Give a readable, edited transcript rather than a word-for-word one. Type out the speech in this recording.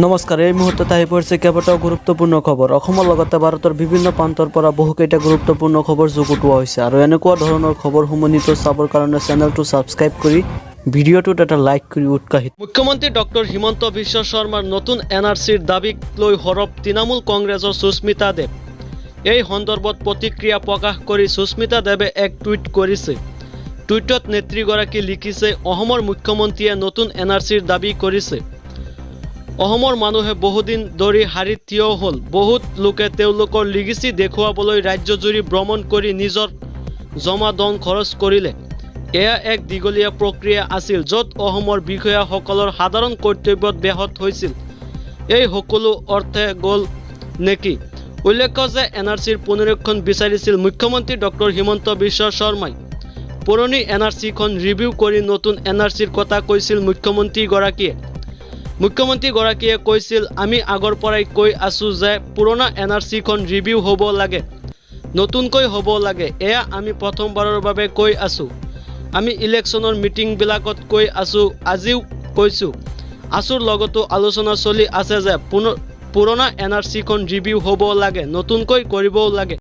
নমস্কাৰ, এই মুহূৰ্তত আহি পৰিছে কেইবাটাও গুৰুত্বপূৰ্ণ খবৰ। অসমৰ লগতে ভাৰতৰ বিভিন্ন প্ৰান্তৰ পৰা বহুকেইটা গুৰুত্বপূৰ্ণ খবৰ যুগুতোৱা হৈছে আৰু এনেকুৱা ধৰণৰ খবৰসমূহ নিতৌ চাবৰ কাৰণে চেনেলটো ছাবস্ক্ৰাইব কৰি ভিডিঅ'টোত এটা লাইক কৰি উৎসাহিত। মুখ্যমন্ত্ৰী ডক্টৰ হিমন্ত বিশ্ব শৰ্মাৰ নতুন এনআৰচিৰ দাবীক লৈ সৰব তৃণমূল কংগ্ৰেছৰ সুস্মিতা দেৱ। এই সন্দৰ্ভত প্ৰতিক্ৰিয়া প্ৰকাশ কৰি সুস্মিতা দেৱে এক টুইট কৰিছে। টুইটত নেত্ৰীগৰাকী লিখিছে, অসমৰ মুখ্যমন্ত্ৰীয়ে নতুন এনআৰচিৰ দাবী কৰিছে। অসমৰ মানুহে বহুদিন ধৰি শাৰীত থিয় হ'ল। বহুত লোকে তেওঁলোকৰ লিগেচি দেখুৱাবলৈ ৰাজ্যজুৰি ভ্ৰমণ কৰি নিজৰ জমা ধন খৰচ কৰিলে। এয়া এক দীঘলীয়া প্ৰক্ৰিয়া আছিল, য'ত অসমৰ বিষয়াসকলৰ সাধাৰণ কৰ্তব্যত ব্যাহত হৈছিল। এই সকলো অৰ্থে গ'ল নেকি? উল্লেখ্য যে এনআৰচিৰ পুনৰীক্ষণ বিচাৰিছিল মুখ্যমন্ত্ৰী ডক্টৰ হিমন্ত বিশ্ব শৰ্মাই। পুৰণি এনআৰচিখন ৰিভিউ কৰি নতুন এনআৰচিৰ কথা কৈছিল মুখ্যমন্ত্ৰীগৰাকীয়ে। মুখ্যমন্ত্ৰীগৰাকীয়ে কৈছিল, আমি আগৰ পৰাই কৈ আছো যে পুৰণা এনআৰচিখন ৰিভিউ হ'ব লাগে, নতুনকৈ হ'ব লাগে। এয়া আমি প্ৰথমবাৰৰ বাবে কৈ আছো। আমি ইলেকশ্যনৰ মিটিংবিলাকত কৈ আছো, আজিও কৈছো। আছুৰ লগতো আলোচনা চলি আছে যে পুৰণা এনআৰচিখন ৰিভিউ হ'ব লাগে, নতুনকৈ কৰিবও লাগে।